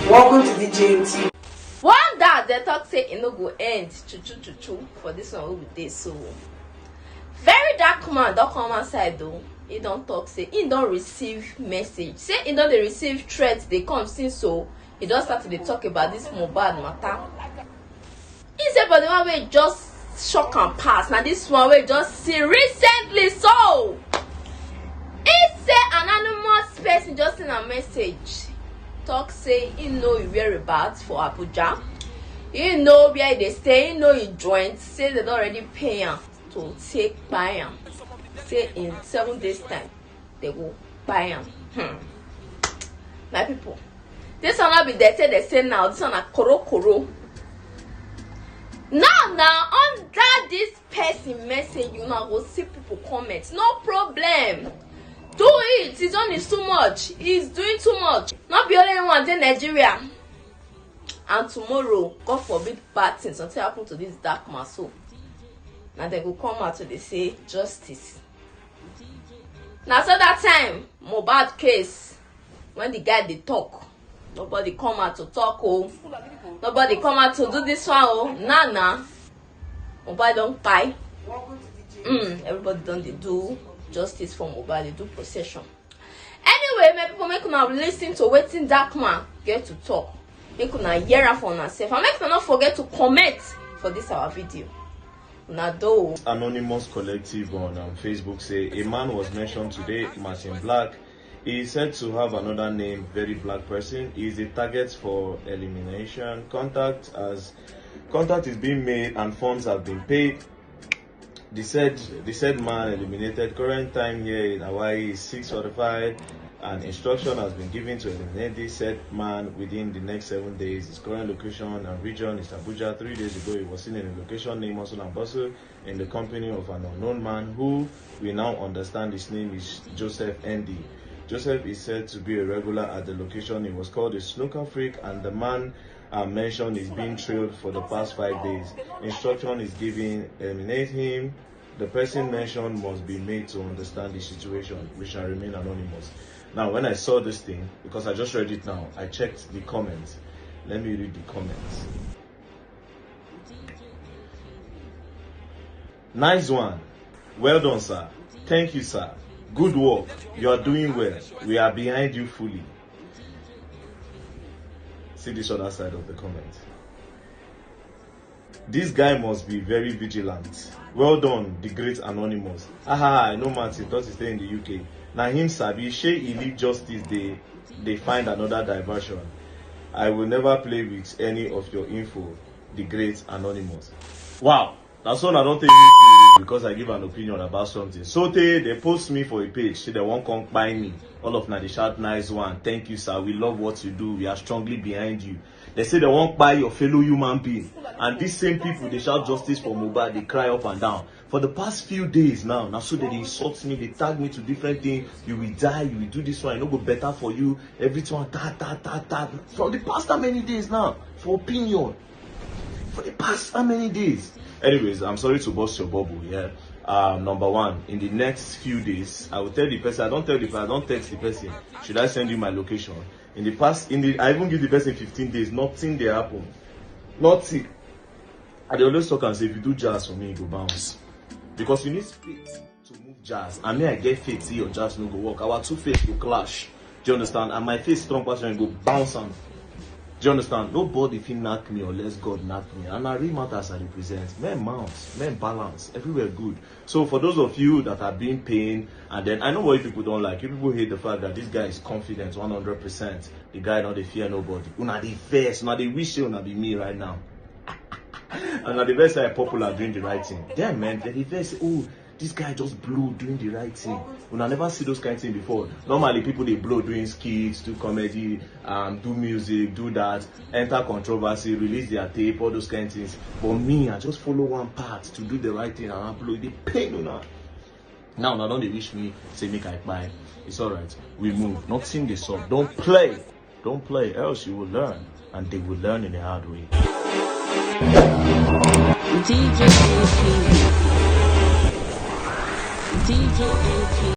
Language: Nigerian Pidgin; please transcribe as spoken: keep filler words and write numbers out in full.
Welcome to the J M T. One dad dey talk say e no go end chuchu chuchu for this one wey we dey so. Very dark man don come outside though. He don talk say he don receive message. Say he don dey receive threat dey come since so. He don start to dey talk about this Mohbad matter. He say but the one wey just shock am pass na this one wey just see recently so. He say anonymous person just send a message talk say he know him whereabouts for Abuja. He know where he dey stay, he know him joint, say they don already pay am to take kpai am. Say in seven days time they go kpai am. Hmm. My people, this one no be dey say dey say now, this one na koro koro. Now na under this person message una go see people comment, no problem. Do it, his own is too much, he's doing too much. No be only one dey Nigeria. And tomorrow, God forbid bad thing something happen to this dark man so, na dem go come out to dey say justice. Na so that time Mohbad case, when the guy dey talk, nobody come out to talk o. Nobody come out to do this one o. Now na Mohbad don kpai. Mm, everybody don dey do justice for Mohbad, dey do procession. Anyway, my people, make una listen to wetin that man get to talk. Make una hear am for una sef, and make una no forget to comment for this our video. Una do. Anonymous Collective on um, Facebook say a man was mentioned today, Martin Black. He is said to have another name, very black person. He is a target for elimination. Contact as contact is being made and funds have been paid. The said the said man eliminated. Current time here in Hawaii is six forty-five, and instruction has been given to eliminate this said man within the next seven days. His current location and region is Abuja. Three days ago, he was seen in a location named Muscle and Bustle in the company of an unknown man who we now understand his name is Joseph Andy. Joseph is said to be a regular at the location. He was called a snooker freak, and the man uh, mentioned is being trailed for the past five days. Instruction is given, eliminate him. The person mentioned must be made to understand the situation. We shall remain anonymous. Now, when I saw this thing, because I just read it now, I checked the comments. Let me read the comments. Nice one. Well done, sir. Thank you, sir. Good work. You are doing well. We are behind you fully. See this other side of the comment. This guy must be very vigilant. Well done, the great Anonymous. Aha, I know Martin, thought he stay in the U K. Na him sabi, shey he leave justice dey dey find another diversion. I will never play with any of your info, the great Anonymous. Wow, na so una don take me to because I give an opinion about something. So tey they post me for a page, say they wan come kpai me. All of una dey shout nice one, thank you sir, we love what you do, we are strongly behind you. They say they wan kpai your fellow human being, and these same people dey shout justice for Mohbad, dey cry up and down. For the past few days now, na so they dey insult me, they tag me to different things. You will die, you will do this one, e no go better for you. Everything ta ta ta ta. From the past how many days now? For opinion. For the past how many days? Anyways, I'm sorry to burst your bubble. Yeah. Um, number one, in the next few days, I will tell the person. I don't tell the person. I don't text the person. Should I send you my location? In the past, in the I even give the person fifteen days. Nothing dey happen. Nothing. I dey always talk and say if you do jazz for me, you go bounce because you need faith to move jazz. And me, I get faith. See your jazz no go work. Our two faith go clash. Do you understand? And my faith strong pass, you go bounce am. Do you understand? Nobody fit knock me unless God knock me. And I real matter as I represent. Men mount, men balance, everywhere good. So for those of you that are being pained, and then I know what you people don't like. You people hate the fact that this guy is confident, one hundred percent. The guy not dey fear nobody. Una dey vex, una dey wish say una be me right now. And na the best I popular doing the right thing. Then man, they dey vex say, oh, this guy just blew doing the right thing. Una never see those kind of thing before. Normally, people they blow doing skits, do comedy, um, do music, do that, enter controversy, release their tape, all those kind of things. But me, I just follow one path to do the right thing and I blow. They pain una. Now, una don dey wish me say make I kpai. It's alright. We move. Nothing dey sup. Don't play. Don't play, else you will learn, and they will learn in a hard way. D J A P. D J A P.